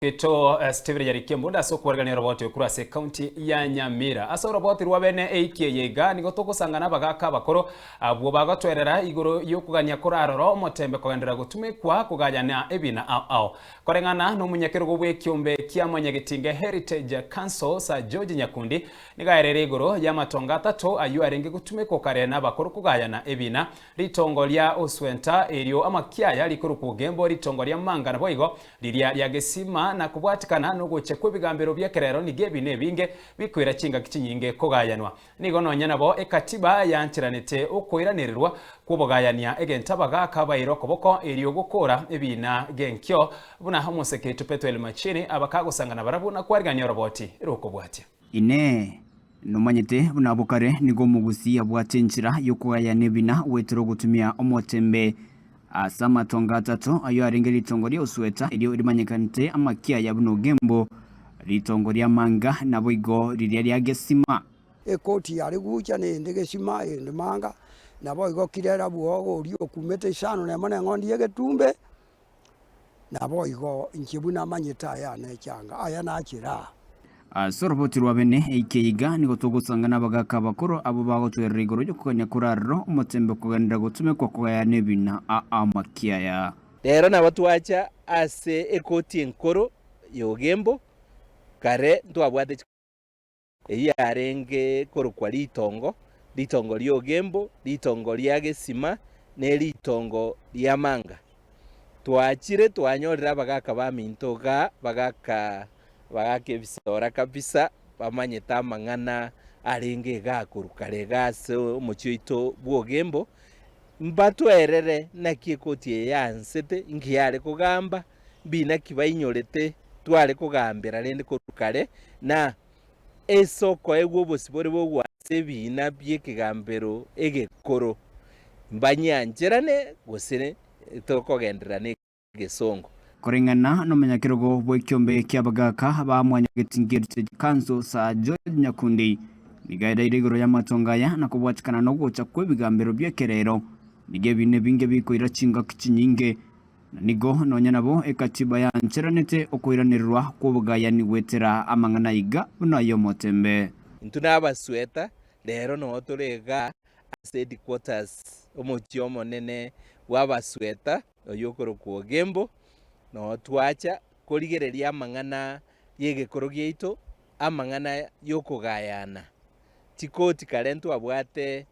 Gito Stephen Nyarikia Mbunda ase okwarigania oroboti korwa ase ekaunti ya Nyamira. Ase oroboti rwa bene eiki eye iga nigo togosangana abagaka abakoro abwo bagotwerera igoro y'okogania koraroro omotembe kogenderera gotumekwa kogayana ebina ao ao. Koreng'ana nomonyakerogo bw'ekiombe kia Mwanyagetinge Heritage Council Sir George Nyakundi nigo aerere igoro y'amatongo atato ayio arenge gotumekwa kare nabakoro kogayana ebina Ritongo ria Oswenta, erio amakiaya rikorokwa Ogembo, ritongo ria Manga naboigo riria ria Gesima, na kobwatikana nogochia kw'ebigambero bi'ekerero nigo ebi nebinge bikoira chingaki chinyinge kogayanwa. Nigo nonya nabo ekatiba yancheranete okoiranererwa kw'obogayania egento abagaaka baire okoboko erio gokora ebiina genkio buna omoseketu Pethuel Machini abakagosangana barabwo na kwarigania oroboti rokobwatia. Inee! Nomanyete buna abwo kare nigo omogusii abwate enchera y'okogayana ebina goetera ogotumia omotembe ase amatongo atato ayio arenge ritongo ria Osweta erio rimanyekanete amakiaya buna Ogembo, ritongo ria Manga naboigo riria ria Gesima? Ekoti yare gucha nende Gesima ende Manga, naboigo kirera bwogo oria okumete isano nemo neng'ondi y'egetumbe, Naboigo inche buna manyete aya nechanga, aya nachire aa. Ase oroboti rwa bene eike iga nigo togosanga nabagaaka abakoro abwo bagotwerera igoro y'okogania kore aroro omotembe kogenderera gotumekwa kogayana ebina a amakiaya. Rero nabo twacha ase ekoti enkoro y'Ogembo, kare ntwabwate Eyio yarenge korokwa ritongo, ritongo ri'Ogembo, ritongo ria Gesima, ne ritongo ria Manga. Twachire twanyorire abagaka baminto igaa, bagaka bagaka ebisora kabisa, bamanyete amang'ana arenge igaa korwa kare igaa ase omochie oito bw'Ogembo, mbatwerere naki ekoti eye yansete, inki yare kogamba, Mbi naki bainyorete tware kogambera rende korwa kare, na ase okoegwa obosibore bw'ogwansa ebiina bi'ekegambero egekoro, mbanyancherane gose tokogenderera negesongo. Koreng'ana nomonyakerogo bw'ekiombe ki'abagaaka ba Mwanyagetinge Heritage Council Sir George Nyakundi nigo airaire igoro y'amatongo aya na kobwatikana nogocha kw'ebigambero bi'ekerero nigo ebiina ebinge bikoira chingaki chinyinge Na nigo nonya nabo ekatiba yancheranete okoiranererwa kw'obogayani goetera amang'ana iga buna ay'omotembe. Intwe nabasweta, rero noo tore igaa ase headquarters omochie omonene bw'abasweta oyio okorokwa Ogembo, noo twacha korigereria amang'ana y'egekoro giaito, amang'ana y'okogayana. Chikoti kare ntwabwate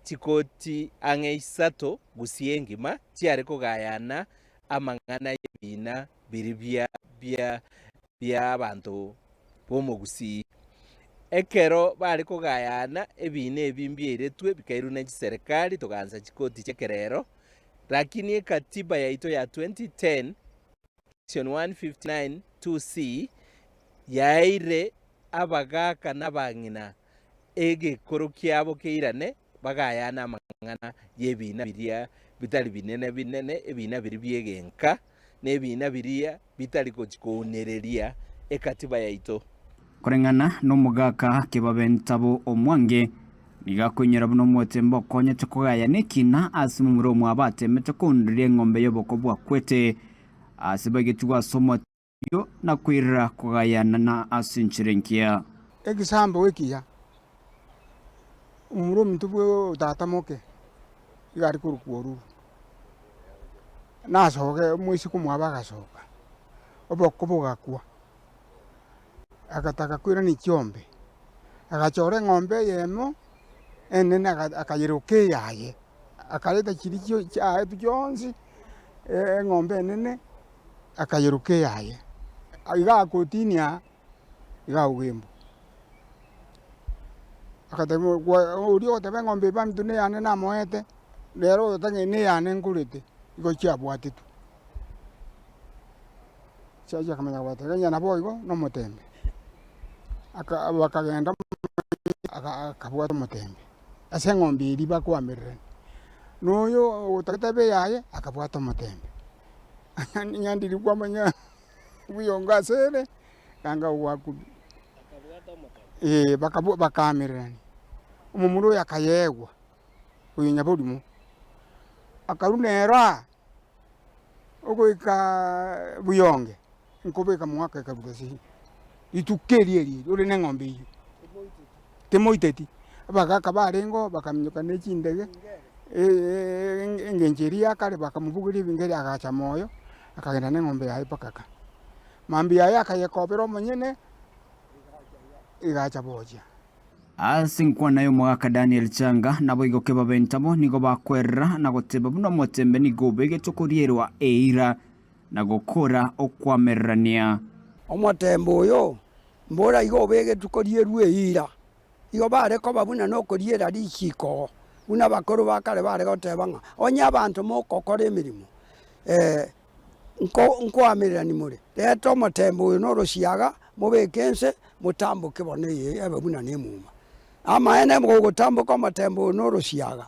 Chikoti ang'e isato gusii engima chiare kogayana amang'ana y'ebiina biria bia bia abanto b'omogusii. Ekero bare kogayana ebiina ebi mbiairetwe bikairwa ne chiserekari togaansa chikoti chi'ekerero, lakini ekatiba yaito ya 2010 section 159 2C yaeire abagaaka na abang'ina egekoro kiabo keirane, bagayane amang'ana y'ebiina biria bitari binene binene, ebiina biria bi'egenka, na ebiina biria bitari gochia kounereria ekatiba yaito. Koreng'ana nomogaka Kebabentabo Omwange, nigo akoinyora buna omotembe okonyete kogayana ekina ase momura omwabo atemete kounereria eng'ombe y'oboko bwakwete ase baigetigwe ase omote. Oyio nakoirera kogayanana ase enchera engiya. Egesambo ekiya, omomura ominto bwe tata moke, iga are korokwa Oruru, nasoke omoiseke omwabo agasoka, oboko bogakwa, agataka koirania chiombe, agachora eng'ombe eyemo enene aga akayeroka eyaye, akareta chiria chio chiaetwe chionsi, eng'ombe enene. Akayeroka eyaye, iga agotinia iga agogembu. Agateba gwa oria ogoteba eng'ombe eye baminto neyane namoete, nere ogoteba ng'a neyane nkorete, igo chiabwatetwe. Chiachia komanya kobatebia onye nabo igo nomotembe. Aka bakagenda akabwata omotembe, ase eng'ombe eria bakoamererania. Na oyo otagete ebe eyaye, akabwata omotembe. Nyandiri kwamanya buyongo ase ere, ganga ogwakubia. Ee, bakabua bakaamererania, omomura oyo akayeegwa, oyo nyaborimo, akarwa nere aa, ogoika buyonge. Nkobeka moaka ekaruta seini, rituko erio erio erio ore neng'ombe eyio, timoiteti. Abagaka barengeo bakaminyoka ne chindege, engencho eria ya kare bakamobugeria ebinto agacha moyo, akagenda na eng'ombe yaye mpaka ka. Mambia yaye akayekobera omonyene, egacha bochia. Ase enkwana y'omogaka Daniel Changa, naboigo kebabentabo nigo bakwerera na goteba buna omotembe nigo obegete okorierwa eira na gokora okwamererania. Omotembe oyo mbora igo obegetwe korierwa eira, igo bare koba buna nokoriera richiiko, buna abakoro ba kare bare goteba ng'a onye abanto mogokora emeremo nkoamererania more, reta omotembe oyo norosiaga, mobeke ense, motamboke bono eye ebe buna nemuma. Amaene gogotamboka omotembe oyo norosiaga,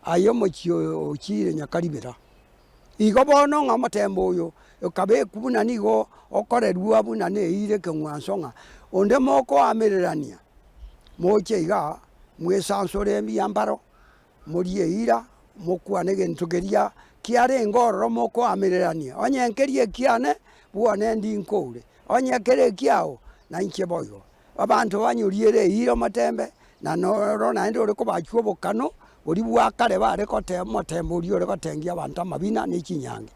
aye omochie oyo ochiire nyakaribera. Igo bono ng'a omotembe oyo okabekwa buna nigo okorerwa buna neire ekeng'wanso ng'a onde mokoamererania, moche igaa, mwesansore ebiambaro, morie eira, mokwane egento keria kiarenge ororo mokoamererania, onye nkeria ekiane, bwane ndi nkoure, onye kere ekiao, nainche boigo. Abanto banyoriere eira omotembe, na noro naende ore kobachwa obokano boria bwa kare bare goteba omotembe oria ore gotengia abanto amabina ne chinyangi.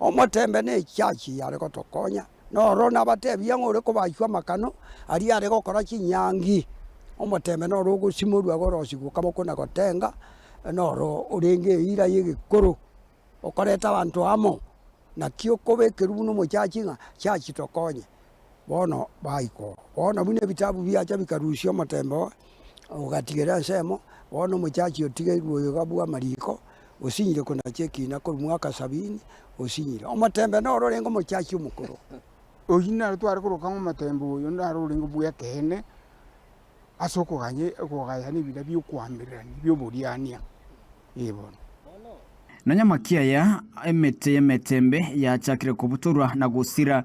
Omotembe ne echachi yare gotokonya, noro nabatebia ng'a ore kobachwa amakano aria are gokora chinyangi, omotembe noro ogosimorwa gorosigwa okaboko na gotenga, noro orenge eira ya egekoro, okoreta abanto amo, naki okobekerwa buna omochachi ng'a chachi tokonye. Bono baikwa oo. Bono buna ebitabu biacha bikarusia omotembe oo, ogatigera ensemo, bono omochachi otigeirwe oyo iga bwa amariko, osinyire konacha ekina korwa mwaka sabini, osinyire. Omotembe noro orenge omochachi omokoro. Oyio naro tware koroka ng'a omotembe oyo naro orenge bw'ekeene ase okoganya okogayana ebina bia okoamererania bia oboriania, ee bono. Nonya amakiaya emete y'emetembe yachakire kobutorwa na gosira,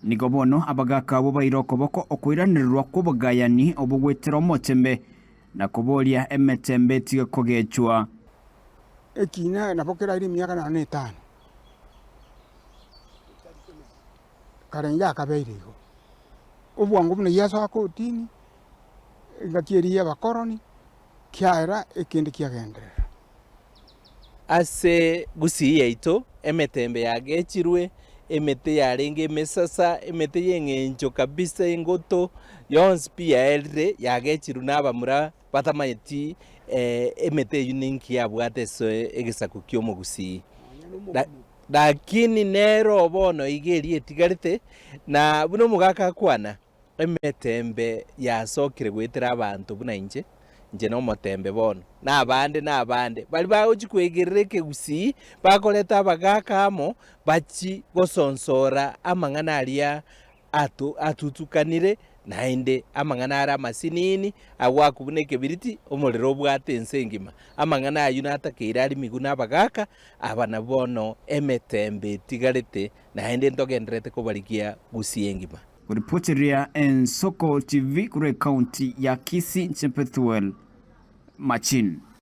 Nigo bono abagaaka abwo baire okoboko okoiranererwa kw'obogayani obwo goetera omotembe, na koboria emetembe etige kogechwa. Ekiina nabo keraire emiaka nonya na etano, kare inche akabeire igo. Obwango buna Yeso akotini, engaki eria y'abakoroni, kiaera ekende kiagenderera. Ase gusii yaito emetembe yagechirwe, emete yarenge emesasa, emete y'eng'encho kabisa engoto, yonsi pi yaerire yagechirwe na abamura batamanyeti emete eyio ninki yabwate ase egesaku ki'omogusii. Lakini nero bono iga eria etigarete, na buna omogaka akwana, Emetembe yasokire goetera abanto buna inche, inche nomotembe bono, na abande na abande, baria bagochia kwegerera ekegusii, bakoreta abagaaka amo, bachie gosonsora amang'ana aria ato atutukanire, naende amang'ana are amasinini, agwo buna ekebiriti, omorero obwate ense engima. Amang'ana ayio natakeire arimigwe na abagaaka, aba nabwo bono emetembe etigarete, naende ntogendererete kobarigia gusii engima. Ripoteria Ensoko TV korwa ekaunti ya Kisii, Inche Bethuel Machin.